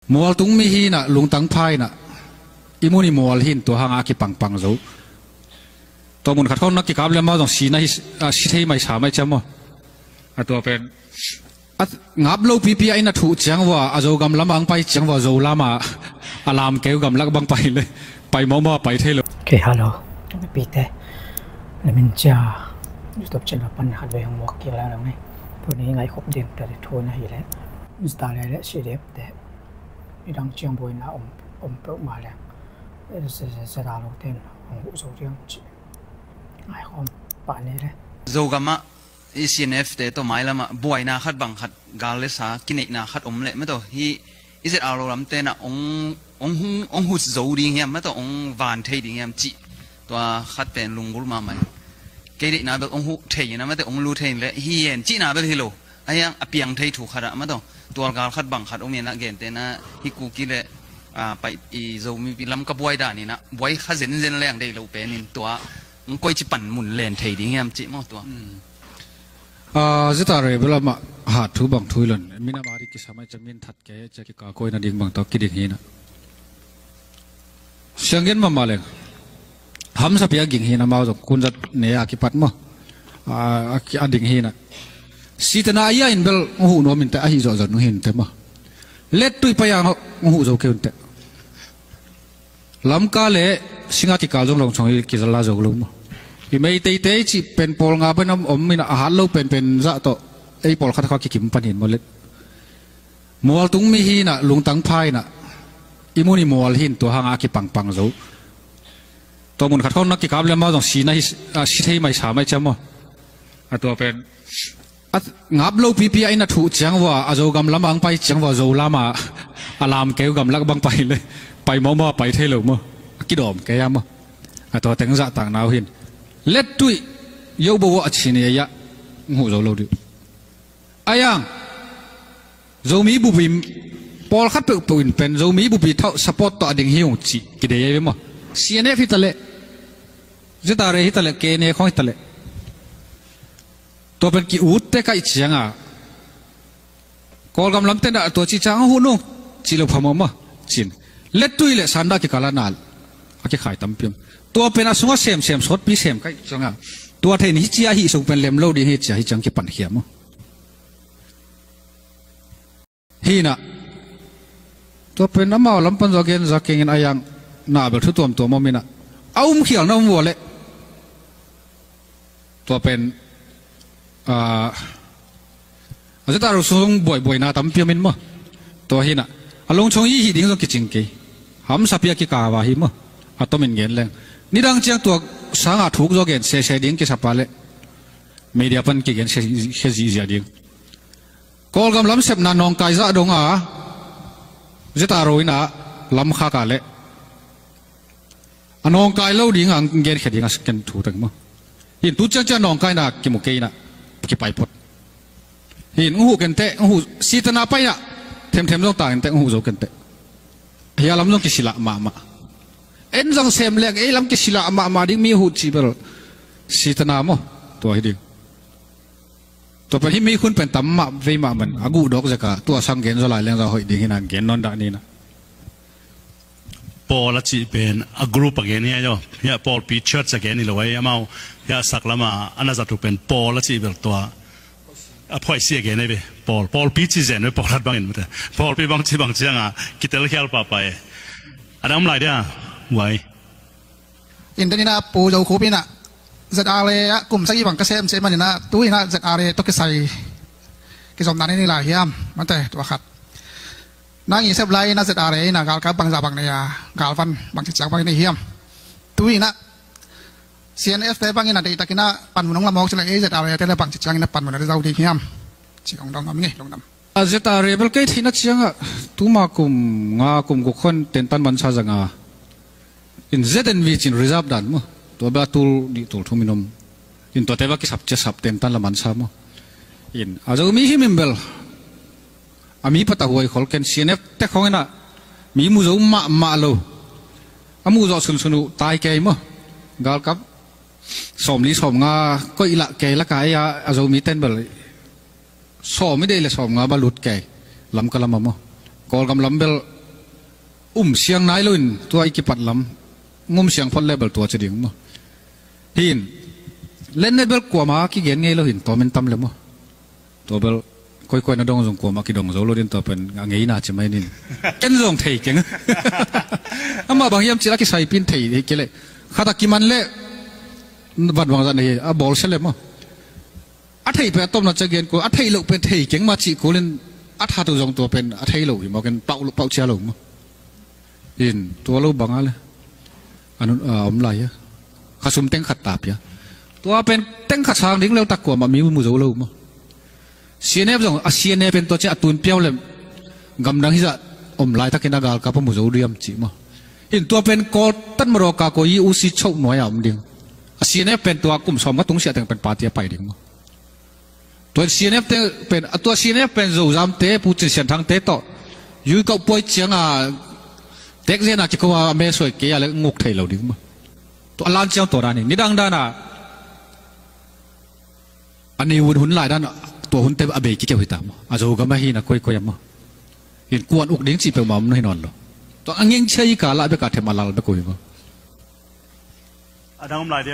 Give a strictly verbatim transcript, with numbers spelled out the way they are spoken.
Mual tung mi hi inah, lungtang pha inah, i mun i mual hi in tua hangah a kipangpang zo. Tua mun khat khawng na kikap le amau zong si na hi, a, si thei mai sa mai ciam maw? A tua pen a ngap lo pipi a inn a thuh ciang vua, a Zogam lamah ang pai ciang vua, Zo lamah a lam keu gamlak bang pai le pai mawhmawh a pai thei lo. Okay, hello. Mipite, le min cia YouTube channel pan khat vei hong muak kik leng lo ngei. Tuni ngaihkhop ding tate thu na hi le, Zeta le le C D F te i dang ciang buaina om, om peuhmah leng, Zeta lo ten hong huh zo ding ci. Ai, hom pah ni le. Zogamah i C N F te tawh mailamah buaina khat bang khat, gal le sa kineihna khat om leh mah tawh hi, i Zeta lo lam tenah ong, ong, ong huh zo ding hiam, mah tawh ong van thei ding hiam cih, tua khat pen lunggulh mahmah hi. Kei deihna bel ong huh thei inah, mah tawh ong lu thei in leh hi hen cihna bel hi lo. A hiang a piang thei thu khatah mah tawh tualgal khat bang khat om inah, gentehna hi Kuki le, a, pai i Zomi pi lam ka buai dan inah buai kha zenzen leng dei lo pen in tua, mm, koici pan mun len thei ding hiam cih maw tua. Mm. A, Zeta rebel amah hat thu bang thu hi lon, minam a dik kisam ai cia min that kei cia kika koina ding bang tawh kiding hi inah. Sianggen mahmah leng. Hamsapi a ging hi inah, amau zong kunzat ne a kipat maw. A, a ki-, a ding hi inah. Sitena a ia in bel ong huh nuam in teh, ahi zawhzawh nung hi in teh maw. Lettui pai ang ong huh zo kei un teh. Lamka le Singa kikal zong Lawngchong i kizala zo lo maw. I Meiteite i cih pen pawl nga pen om, om inah, a hat lo penpen zah tawh ei pawl khat khawng a kikim pan hi in maw let. Mual tung mi hi inah, lungtang pha inah, i mun i mual hi in tua hangah a kipangpang zo. Tua mun khat khawng na kikap le amau zong si na hi, a, si thei mai sa mai ciam maw. A tua pen a ngap lo pipi a inn a thuh ciang vua, a Zogam lamah ang pai ciang vua, Zo lamah a lam keu gamlak bang pai le pai mawhmawh a pai thei lo maw. A kidawm kei a maw. A tua teng zahtakna uh hi in. Lettui yobo a cin i a ia ong huh zo lo dih. A hiang Zomi bupi pawlkhat peuhpeuh in pen Zomi bupi thauh support tawh a ding hi ung cih kidei ei ve maw. C N F hi ta leh, Zeta re hi ta leh, K N A khawng hi ta leh, tua pen ki-ut te kaih cianga Kawlgam lam tenah tua cih ciang a huh nung cih lo phamawh maw. Cin lettui le sanda kikal a nal a kikhai tampi om. Tua pen a sungah semsem sawtpi sem kaih cianga tua thei in hi cia hih sung pen lem lo ding hi cia hi ciang kipankhia maw. Hi inah. Tua pen amau lam pan zaw gen za kengin a hiang na bel thu tuamtuam om inah. A umkhialna om vua leh. Tua pen, a, a Zeta ro sung buaibuaina tampi om in maw. Tua hi inah. A Lawngchong i hih ding zong kicing kei. Hamsapi a kikava hi maw. A tomin gen leng. Nidang ciang tua sangah thuk zaw gen sese ding kisapa leh. Media pan kigen se, se zihziah ding. Kawlgam lam sepna nawngkai zah dong a, Zeta ro inah lam khak a leh a nawngkai lo ding a genkhia ding a ken thu teng maw. Hi in tu ciangciang nawngkaina kimu kei inah kipai phot. Hi in ong huh ken teh, ong huh sitena pai inah themthem zong ta ken teh, ong huh zo ken teh. Hia lam zong kisilah mahmah. En zong sem leng ei lam kisilah mahmah ding mi huh cih bel sitena maw. Tua hi ding. Tua pen hih mi khun pen tam mah vei mah man a guh dawk zeka tua sang gen zaw lai leng zaw hoih ding hi nan gen nawn dah ni na. Pawl a cih pen a group a gen hi a yaw. Hiah pawlpi church a gen hi lo a, amau hiah sak lama a na zat uh pen pawl a cih bel tua a phoih si a gen hi ve. Pawl, pawlpi cih zen ve, pawl at bangin mate. Pawlpi bang cih bang cianga kitel khial pahpah e. A dang om lai dia, uai. In den inah Pu Zo Khup inah Z R A ah kum sagih bang ka sem sia maninah tu inah Z R A tawh kisai kizomna nei lai hiam? Mate, tua khat. Nang i sep lai inah Z R A inah galkap bangzah bang nei a, galvan bangci ciang bang nei hiam? Tu inah C N F te bang inah deihtak inah panmun hong la mawk cileh ei Z R A te le bangci ciang inah panmun a le zau ding hiam? Ci hong dong om ngei, lungdam. A Z R A bel kei theihna ciangah tuma kum nga kum guk khon tentan mansa zanga in Z N V cin reserve dan maw. Tua bel a tul nih tul thum in om. In tuate bel kisap cia sap tentan la mansa maw. In a Zomi himhim bel a mi patah huai khol ken C N F te khawng inah mi mu zo mahmah lo. A muh zawh sunsun uh tai kei maw. Galkap sawmli sawmnga koih lah kei laka ei a, a Zomi ten bel sawm i deih le sawmnga bang lut kei. Lamka lama maw. Kawlgam lam bel Um siang nai lo in tua i kipat lam ngum siang phot le bel tua ci ding maw? Hin, lennet bel kuama kigen ngei lo hin, tua min tam le maw? Tua bel koikoi na dong zong kuama kidong zo lo din, tua pen a ngeina ci mai nin. Ken zong thei keng. Amah bang hiam cil a kisaipin thei hi kei le. Khat a kiman le van bang zat na hi a bawl sia le maw? A theih pen a tomna cia gen kul, a theih loh pen thei keng mah cih kulin a that uh zong tua pen a thei lo hi maw, ken pauh, pauh cia lo maw? In tua lo banga le a nun, a om lai a. Khasum teng khat ta pia. Tua pen teng khat sang ding leutak kuamah mi mu zo lo maw? C N F zong a C N F pen tua cia a tun piau le gamdang hizah om laitakin a galkap a mu zo diam cih maw? In tua pen Kawltat Madaw ka ko i U C choh nuai a om ding. A C N F pen tua kum sawm ka tungsiah teng pen party a pai ding maw? Tua C N F te pen, a tua C N F pen Zozam te, Pu Cin Sian Thang te tawh yuikauh puai cianga tekzena kiko a me suai kei a le nguk thei lo ding maw? Tua a lan ciang tua dan hi. Nidang dana a ni hun, hun lai dan tua hunte a bei kikeu hi ta maw? A Zogam ahi na koikoi a maw? In kuan uk ding cih peuhmah om na hi nawn lo. Tua a ngeng cia i ka lah bek a them a lal bek uh hi maw? A dang om lai dia.